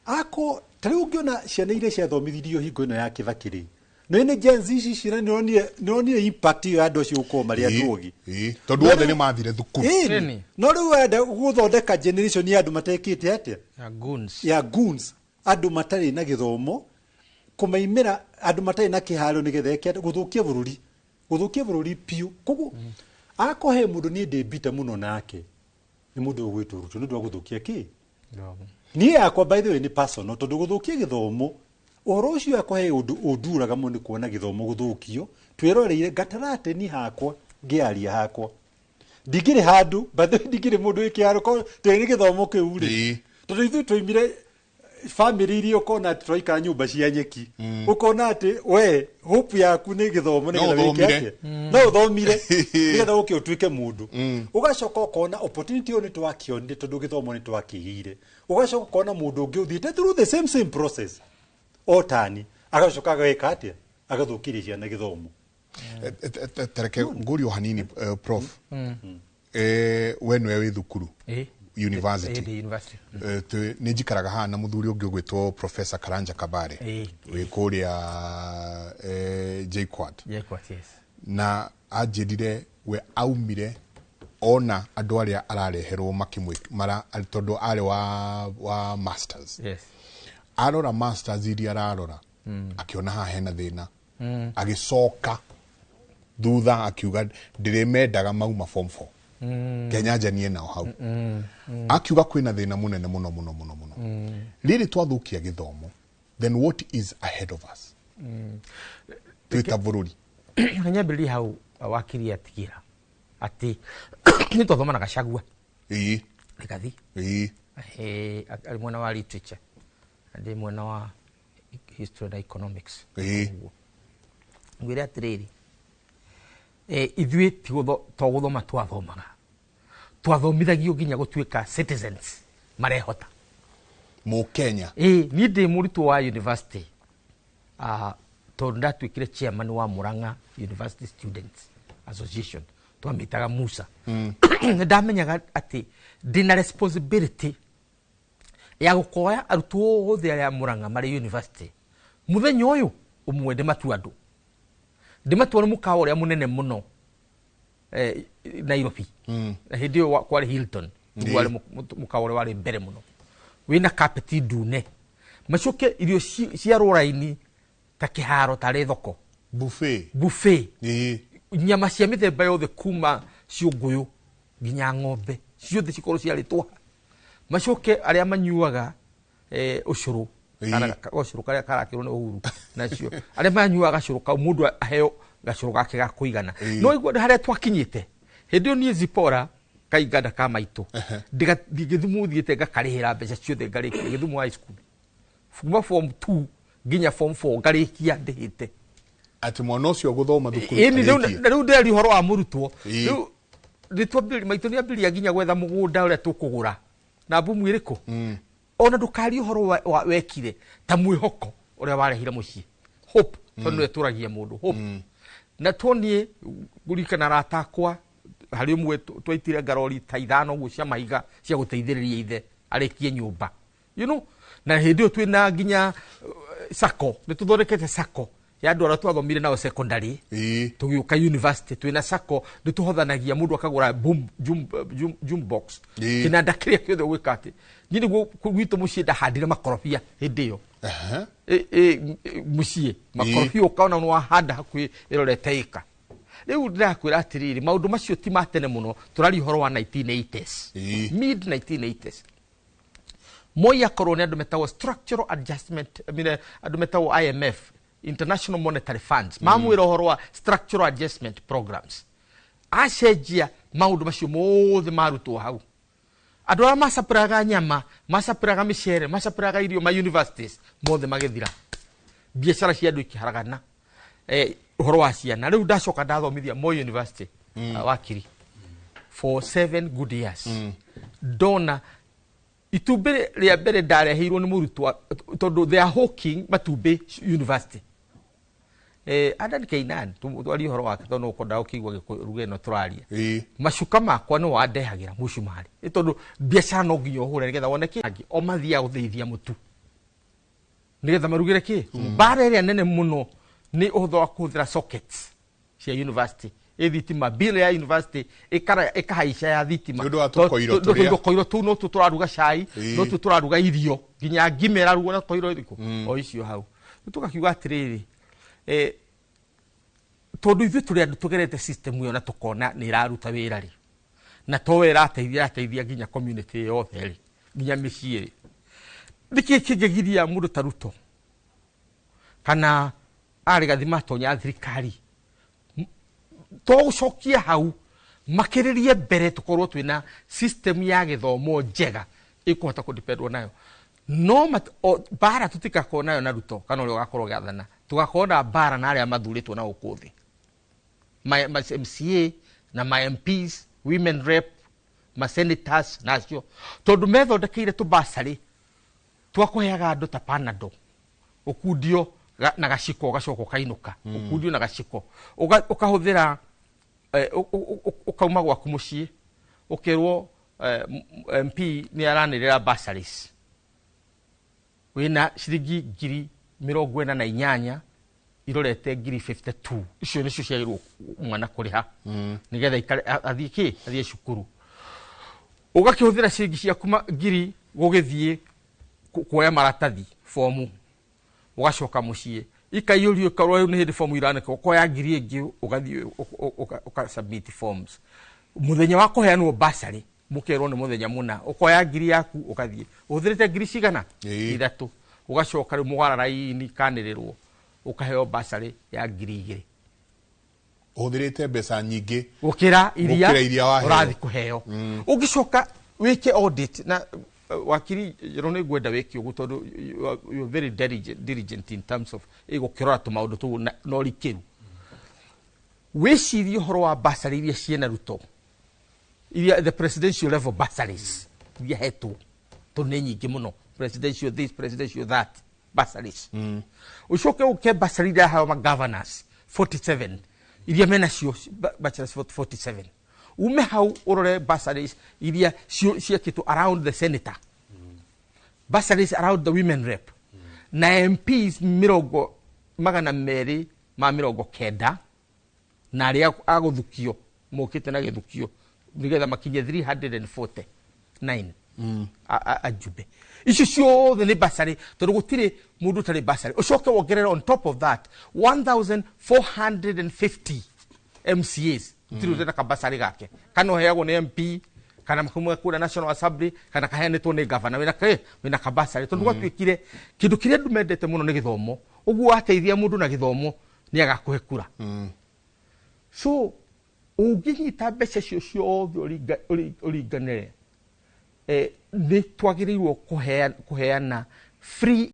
Ako ta rĩu ũngĩona ciana iria ciathomithirio hingo ĩno ya Kĩbakĩ rĩ, nĩ nĩ Gen Z ici ciana nĩronire impact ĩyo ya andũ acio gũkorwo marĩ andũ ogĩ. Tondũ othe nĩ mathire thukuru. Ĩni. Ĩni. No rĩu wenda gũthondeka generation ya andũ matekĩte atĩa? Ya goons. Ya goons, andũ matarĩ na gĩthomo, kũmaimĩra andũ matarĩ na kĩharo nĩgetha eke atĩa? Gũthũkia bũrũri, gũthũkia bũrũri piũ. Koguo akorwo he mũndũ niĩ ndĩ bitter mũno nake, nĩ mũndũ ũgwĩtwo Ruto nĩ ũndũ wa gũthũkia kĩ? Niĩ yakwa, by the way, nĩ personal, tondũ gũthũkia gĩthomo, ũhoro ũcio yakwa he ũndũ ũnduraga mũno nĩ kuona gĩthomo gũthũkio. Twĩroreire gatarateni hakwa ngĩaria hakwa ndingĩrĩ handũ, by the way, ndingĩrĩ mũndũ wĩ kĩharo korwo tũrĩ nĩ gĩthomo kĩu rĩ, tondũ ithuĩ twaimire family iria ũkona atĩ tũraikara nyũmba cia nyeki, ũkona atĩ we hope yaku nĩ gĩthomo nĩgetha wĩke ũthomire. atĩa, no ũthomire nĩgetha ũke ũtuĩke mũndũ. Ũgacoka ũkona opportunity ĩyo nĩ twakĩonire tondũ gĩthomo nĩ twakĩgĩire, ũgacoka ũkona mũndũ ũngĩ ũthiĩte through the same same process o tani, agacoka ageka atĩa? Agathũkĩria ciana gĩthomo. Tareke ngũrio hanini, prof. We nĩwe wĩ thukuru university? Ĩ, ndĩ university. Nĩ njikaraga haha na mũthuri ũngĩ ũgwĩtwo Professor Karanja Kabare wĩ kũrĩa JKUAT. JKUAT, yes. Na anjĩrire we aumire ona andũ arĩa arareherwo makĩmwĩ mara, tondũ arĩ wa masters, arora masters iria ararora, akĩona haha hena thĩna, agĩcoka thutha akiuga ndĩrĩmendaga mauma form 4 Kenya njanie nao hau. Akiuga kwĩna thĩna mũnene mũno mũno mũno mũno. Rĩrĩ twathũkia gĩthomo, then what is ahead of us twĩ ta bũrũri? Nyambĩrĩrie hau wakiri atigĩra atĩ nĩ twathoma na Gachagua. Rigathi. Arĩ mwena wa literature na ndĩ mwena wa history na economics. Ũguo. Ngwĩre atĩrĩrĩ, ithuĩ ti to gũthoma twathomaga, twathomithagio nginya gũtuĩka citizens marehota. Mũkenya. Ĩ, niĩ ndĩ mũrutwo wa university, tondũ ndatuĩkire chairman wa Murang'a University Students Association, twamĩtaga Musa. Nĩ ndamenyaga atĩ ndĩna responsibility ya gũkoya arutwo othe arĩa Murang'a marĩ university mũthenya ũyũ ũmwe ndĩmatua andũ, ndĩmatua nĩ mũkawa ũrĩa mũnene mũno Nairobi. Na hĩndĩ ĩyo kwarĩ Hilton. Nĩguo warĩ mũkawa ũrĩa warĩ mbere mũno wĩna kapeti ndune, macoke irio cia rũraini ta kĩharo tarĩ thoko. Buffet. Buffet. Nyama cia mĩthemba yothe kuma ciũngũyũ nginya ng'ombe ciothe cikorwo ciarĩtwo, macoke arĩa manyuaga ũcũrũ, kana gacũrũ karĩa karakĩrwo nĩ Uhuru, nacio arĩa manyuaga gacũrũ kau, mũndũ aheo gacũrũ gake ga kũigana. No igua harĩa twakinyĩte hĩndĩ ĩyo, niĩ Zipora kainganda ka maitũ Gĩthumo thiĩte ngakarĩhĩra mbeca ciothe, ngarĩkia Gĩthumo High School kuma form 2 nginya form 4, ngarĩkia ndĩhĩte. Atĩ mwana ũcio gũthoma thukuru Ĩni rĩu arĩkie. Na rĩu ndĩraria ũhoro wa mũrutwo. Rĩu nĩtwambĩrĩria, maitũ nĩambĩrĩria nginya gwetha mũgũnda ũrĩa tũkũgũra na mbumu ĩrĩkũ. Ona ndũkarie ũhoro wekire ta mwĩhoko ũrĩa warehire mũciĩ, hope, tondũ nĩwe tũragia mũndũ hope. Na tuonie ngũririkana arata akwa, harĩ ũmwe twaitire ngarori ta 5 ũguo cia mahiga cia gũteithĩrĩria ithe arĩkie nyũmba. Na hĩndĩ ĩyo twĩna nginya sacco, nĩ tũthondekete sacco ya andũ arĩa twathomire nao secondary. Tũgĩũka university twĩna sacco, nĩ tũhothanagia, mũndũ akagũra boom, jum, jum, jum box, kĩnanda kĩrĩa kĩothe ũgwĩka. Atĩ niĩ nĩguo gwitũ mũciĩ ndahandire makorobia hĩndĩ ĩyo. Mũciĩ makorobia ũkaona nĩ wahanda hakuhĩ ĩrorete ĩka. Rĩu ndĩrakwĩra atĩrĩrĩ, maũndũ macio ti ma tene mũno, tũraria ũhoro wa 1980s, mid 1980s. Moi akorwo nĩ andũ metagwo structural adjustment, I mean, andũ metagwo IMF, International Monetary Funds, mamwĩra ũhoro wa structural adjustment programs, acenjia maũndũ macio mothe marutwo hau. Andũ arĩa macapũraga nyama, macapũraga mĩcere, macapũraga irio ma universities mothe magĩthira, biacara cia andũ ikĩharagana. Ũhoro wa ciana, rĩu ndacoka ndathomithia Moi University, wakiri, for 7 good years. Ndona itumbĩ rĩa mbere ndareheirwo nĩ mũrutwo, tondũ they are hawking matumbĩ university. Adan Keynan, twarie ũhoro wake tondũ no ũkwenda ũkĩigua Gĩkũyũ ruga ĩno tũraria. Macuka makwa nĩ wandehagĩra mũcumarĩ. Nĩ tondũ biacara no nginya ũhũre nĩgetha wone kĩ o mathiaga gũthĩithia mũtu. Nĩgetha marugĩre kĩ? Mbara ĩrĩa nene mũno nĩ ũhũthũ wa kũhũthĩra sockets cia university. Ĩ thitima, bill ya university ĩkahaica ya thitima. Nĩ ũndũ wa tũkoiro tũrĩa. Tũkoiro tũu no tuo tũraruga cai, Ĩĩ. no tuo tũraruga irio, nginya ngima ĩrarugwo na koiro ĩrĩkũ o icio hau. Rĩu tũgakiuga atĩrĩrĩ, tondũ ithuĩ tũrĩ andũ tũgerete system ĩyo na tũkona nĩ ĩraruta wĩra rĩ, na to we ĩrateithia, ĩrateithia nginya community yothe rĩ, nginya mĩciĩ rĩ, nĩkĩ kĩngĩgiria mũndũ ta Ruto kana arĩ gathima atonya thirikari to gũcokia hau makĩrĩrie mbere tũkorwo twĩna system ya gĩthomo njega ĩkũhota kũdependwo nayo. No mbara tũtikakorwo nayo na Ruto kana ũrĩa ũgakorwo ũgĩathana, tũgakorwo na mbara na arĩa mathurĩtwo na gũkũ thĩ, ma MCA na ma MPs, women rep, ma senators nacio, tondũ methondekeire tũbasarĩ twakũheaga andũ ta Panadol, ũkundio na gaciko ũgacoka ũkainũka, ũkundio na gaciko ũkahũthĩra, ũkauma gwaku mũciĩ ũkerwo, MP nĩ aranĩrĩra bursaries wĩna ciringi 48,000 irorete ngiri 52, icio nĩcio ciagĩrĩirwo mwana kũrĩha nĩgetha ikare athiĩ kĩ, athiĩ cukuru. Ũgakĩhũthĩra ciringi ciaku ngiri gũgĩthiĩ kuoya maratathi fomu, ũgacoka mũciĩ ikaiyũrio, ikorwo rĩu nĩ hĩndĩ fomu iranĩkwo, ũkoya ngiri ĩngĩ ũgathiĩ ũka submit forms. Mũthenya wa kũheanwo bursary mũkerwo nĩ mũthenya mũna, ũkoya ngiri yaku ũgathiĩ ũhũthĩrĩte ngiri cigana? 3. Ũgacoka rĩu mũgara raini kanĩrĩrwo ũkaheo bursary ya ngiri igĩrĩ. Ũhũthĩrĩte mbeca nyingĩ gũkĩra iria gũkĩra iria waheo. Ũrathiĩ kũheo. Ũngĩcoka wĩke audit na wakiri Njerũ, nĩ ngwenda wĩke ũguo tondũ you are very diligent in terms of gũkĩrora tũmaũndũ tũu na ũrikĩru. Wĩcirie ũhoro wa bursary iria ciĩna Ruto, iria the presidential level bursaries iria hetwo, tondũ nĩ nyingĩ mũno, presidential this, presidential that bursaries. Ũcoke ũke bursary iria hao ma governors 47 iria menacio, bursaries 47. Ume hau ũrore bursaries iria ciĩkĩtwo around the senator, bursaries around the women rep na MPs 290 na arĩa agũthukio mokĩte na gĩthukio nĩgetha makinye 349 ajumbe. Icio ciothe nĩ bursary, tondũ gũtirĩ mũndũ ũtarĩ bursary. Ũcoke wongerere on top of that 1450 MCAs, gũtirĩ ũtarĩ na kabasarĩ gake, kana ũheagwo nĩ MP kana kuma kũrĩa National Assembly kana kaheanĩtwo nĩ governor, wĩna kĩ, wĩna kabasarĩ, tondũ gwatuĩkire kĩndũ kĩrĩa andũ mendete mũno nĩ gĩthomo. Ũguo wateithia mũndũ na gĩthomo nĩ agakũhe kura. So ũngĩnyita mbeca icio ciothe ũringanĩre, nĩ twagĩrĩirwo kũheana free.